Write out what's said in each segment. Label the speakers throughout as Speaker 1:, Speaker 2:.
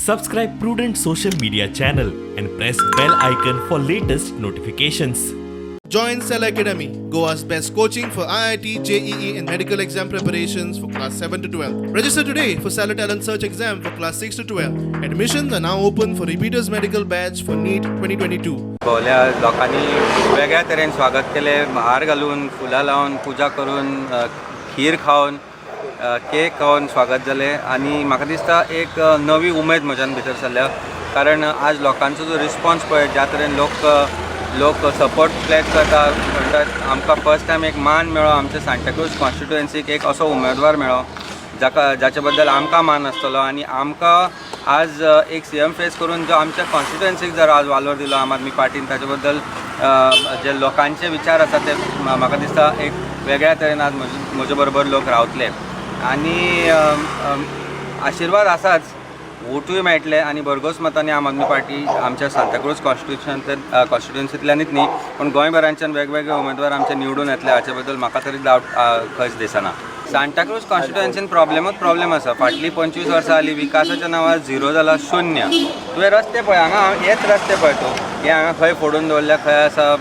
Speaker 1: Subscribe Prudent social media channel and press bell icon for latest notifications.
Speaker 2: Join Cell Academy, Goa's best coaching for IIT, JEE, and medical exam preparations for class 7 to 12. Register today for Cellar Talent Search exam for class 6 to 12. Admissions are now open for repeaters medical batch for NEET 2022.
Speaker 3: भोवल्या लोकांनी वेगळ्या तरेन स्वागत केलें, हार घालून, फुलां लावन, पुजा करून, खीर खावन, केक खावन स्वागत जालें. आनी म्हाका दिसता एक नवी उमेद म्हज्यान भितर सरल्या, कारण आज लोकांचो जो रिस्पॉन्स पळय, ज्या तरेन लोक लोक सपोर्ट प्लॅज करता, म्हणटात आमकां फर्स्ट टायम एक मान मेळ्ळो, आमच्या सांताक्रूज कॉन्स्टिट्युएन्सीक एक असो उमेदवार मेळ्ळो जाका जाचे बद्दल आमकां मान आसतलो. आनी आमकां आज एक सीएम फेस करून जो आमच्या कॉन्स्टिट्युएन्सीक जर आज वालोर दिलो आम आदमी पार्टीन, ताचे बद्दल जे लोकांचे विचार आसा ते म्हाका दिसता एक वेगळ्या तरेन आज म्हजे बरोबर लोक रावतले. आनी अ, अ, आशिर्वाद आसाच, वोटूय मेळटले आनी भरघोस मतांनी आम आदमी पार्टी आमच्या सांताक्रूज कॉन्स्टिट्युएन्सींतल्यानूच न्ही, पूण गोंयभरांच्यान वेगवेगळे उमेदवार आमचे निवडून येतले, हाचे बद्दल म्हाका तरी डावट खंयच दिसना. सांताक्रूज कॉन्स्टिट्युएन्सीन प्रॉब्लेमूच प्रॉब्लेम आसा. फाटलीं 25 वर्सां जालीं, विकासाच्या नांवार झिरो जाला, शुन्य. तुवें रस्ते पळय हांगा, हेच रस्ते पळय तूं, हे हांगा खंय फोडून दवरल्या, खंय आसा.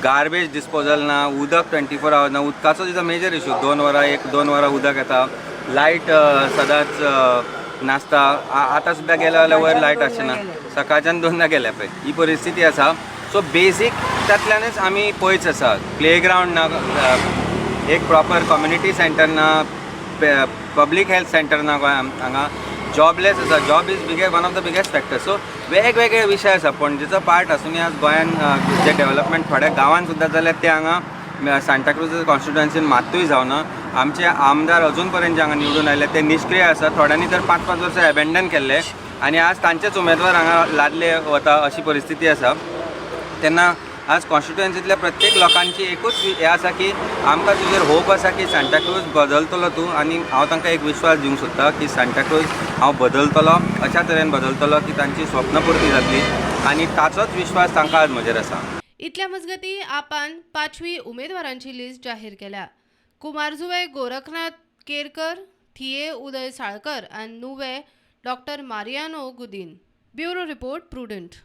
Speaker 3: गार्बेज डिस्पोजल ना, उदक 24 आवर्स ना. उदकाचो is a major issue. 2 वरां, एक 2 वरां उदक येता. लायट सदांच नासता. आतां सुद्दां गेल्या जाल्यार वयर लायट आसचे ना. सकाळच्यान दोनदा गेल्या पळय. ही परिस्थिती आसा. सो बेजीक तातल्यानच आमी पयस आसा. प्ले ग्रावंड ना, एक प्रॉपर कम्युनिटी सेंटर ना, पब्लीक हेल्थ सेंटर ना गोंयांत. हांगा जॉबलेस आसा. Job is one of the biggest factor. So वेगवेगळे विशय आसा. पणजेचो पार्ट आसूनय आज गोंयान जे डेव्हलपमेंट थोड्या गांवांत सुद्दां जाल्यार, ते हांगा सांताक्रूज कॉन्स्टिट्युएन्सीन मात्तूय जावना. आमचे आमदार अजून पर्यंत जे हांगा निवडून आयले ते निश्क्रीय आसा. थोड्यांनी तर पांच पांच वर्सां एबेंडन केल्ले आनी आज तांचेच उमेदवार हांगा लादले वता, अशी परिस्थिती आसा. तेन्ना आज कॉन्स्टिट्युएन्सींतल्या प्रत्येक लोकांची एकूच हें आसा की आमकां तुजेर होप आसा की सांताक्रूज बदलतलो तूं. आनी हांव तांकां एक विश्वास दिवंक सोदता की सांताक्रूज हांव बदलतलो, अशा तरेन बदलतलो की तांची स्वप्नपुर्ती जातली आनी ताचोच विश्वास तांकां आज म्हजेर आसा.
Speaker 4: इतल्या मजगती, आपान पाचवी उमेदवारांची लिस्ट जाहीर केल्या. कुमारजुवे गोरखनाथ केरकर, थिये उदय साळकर आनी नुवे doctor Mariano Godinho. Bureau report, prudent.